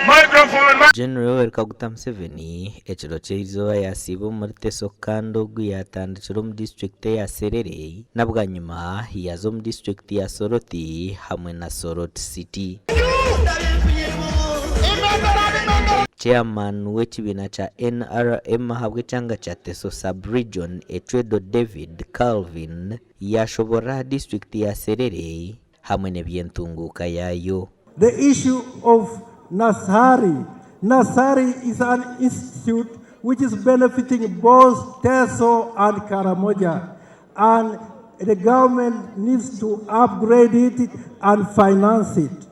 Microphone. Gen. Yoweri Kaguta Museveni ekiro ky'eizooba yasiiba omuri Teso kandi ogu yatandikira omu disiturikiti eya Serere na bwanyima yaza omu disiturikiti ya Soroti hamwe na Soroti City. Chairman w'ekibiina kya NRM ahabw'ekyanga kya Teso Sub-region Ecwedo David Calvin yashoborora aha disiturikiti ya Serere hamwe n'eby'entunguuka yaayo. The issue of Nasari, Nasari is an institute which is benefiting both Teso and Karamoja and the government needs to upgrade it and finance it.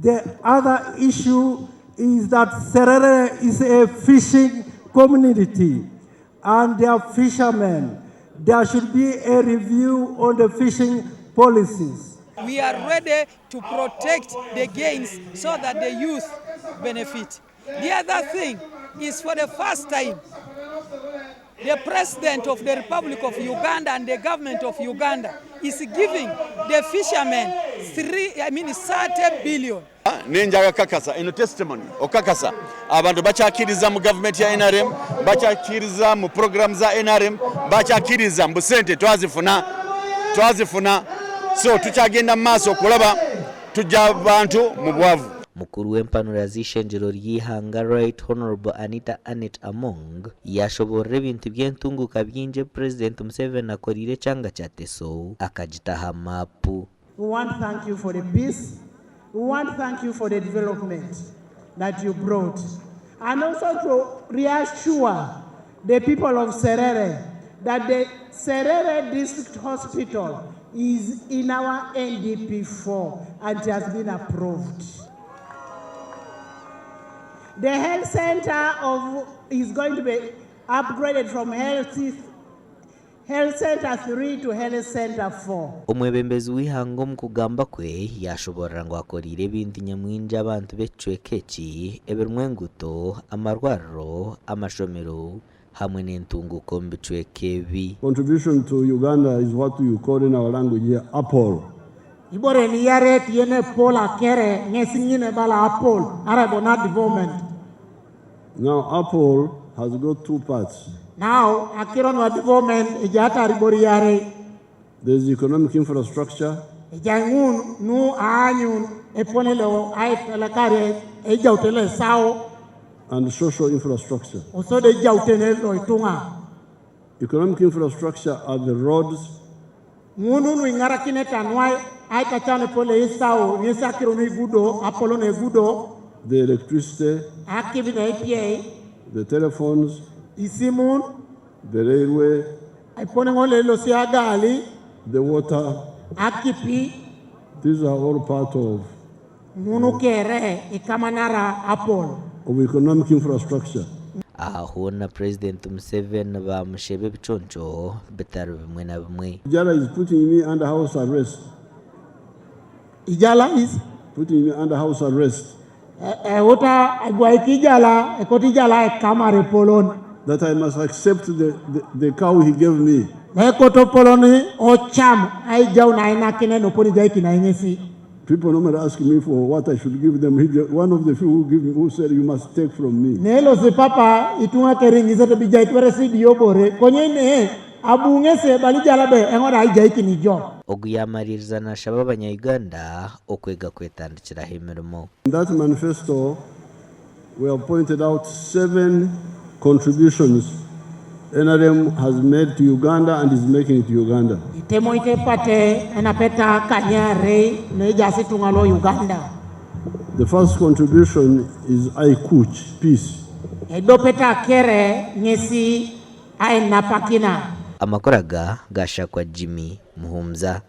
The other issue is that Serere is a fishing community and they are fishermen. There should be a review on the fishing policies. We are ready to protect the gains so that the youth benefit. The other thing is for the first time, the President of the Republic of Uganda and the government of Uganda is giving the fishermen three, I mean 30 billion. Nenjaga kakasa eno testimony okakasa abantu bakyakiriza mu gavumenti ya NRM, bakyakiriza mu program za NRM, bakyakiriza mbu sente twazifuna twazifuna, so tukyagenda mu maaso okulaba tujja abantu mu bwavu. Mukuru w'empanura z'eishengyero ry'eihanga Right Honourable Anita Annet Among yaashoboorora ebintu by'entunguuka bingi ebi Purezidenti Museveni akoreire ekyanga kya Teso akagita aha maapu. We want to thank you for the peace. We want to thank you for the development that you brought. And also to reassure the people of Serere that the Serere District Hospital is in our NDP4 and it has been approved. The health center of, is going to be upgraded from health, health center 3 to health center 4. Omwebembezi w'eihanga omu kugamba kwe yaashoboorora ngu akoreire ebintu nyamwingi abantu b'ekicweka eki ebirimu enguuto, amarwariro, amashomero hamwe n'entunguuka omu bicweka ebi. Contribution to Uganda is what you call in our language here, apple. Ibore ni yare tiene Paul akere ngesi bala apple ara bona development. Now, apple has got two parts. Now akiro no development ejata ribori yare. There's economic infrastructure. Ejangun nu anyun eponelo ai telekare ejautele sao. And social infrastructure. Osode jautene loitunga. Economic infrastructure are the roads. Ngunu nu ingara kine tanwai ai kachane pole isao ngesa akiro no igudo apollo ne gudo. The electricity. Akibi na APA. The telephones. Isimun. The railway. Ipone ngole lo siagali. The water. Akipi. These are all part of Ngunu kere ikamanara apollo. Of economic infrastructure. Aha hoona Purezidenti Museveni baamusheba ebiconco bitari bimwe na bimwe. Ijala is putting me under house arrest. Ijala is putting me under house arrest. Uta gwaikijala ekotijala ekamare polon. That I must accept the cow he gave me. Ekoto poloni ocham ai jau na ina kine no poni jai kina ingesi. People normally ask me for what I should give them. He, one of the few who give me, who said, you must take from me. Nelo se papa itunga keringi se bijai twere si diobore. Konye ne abunge se bali jala be engora ai jai kini jo. Ogu yamaririza nashaba abanya-Uganda okwega kwetandikiraho emirimo. In that manifesto, we have pointed out 7 contributions NRM has made to Uganda and is making to Uganda. Itemo ite pate enapeta kanyare nejasi tungalo Uganda. The first contribution is Aikuch, peace. Edopeta kere ngesi ainapakina. Amakuru aga gashakwa Jimmy Muhumza.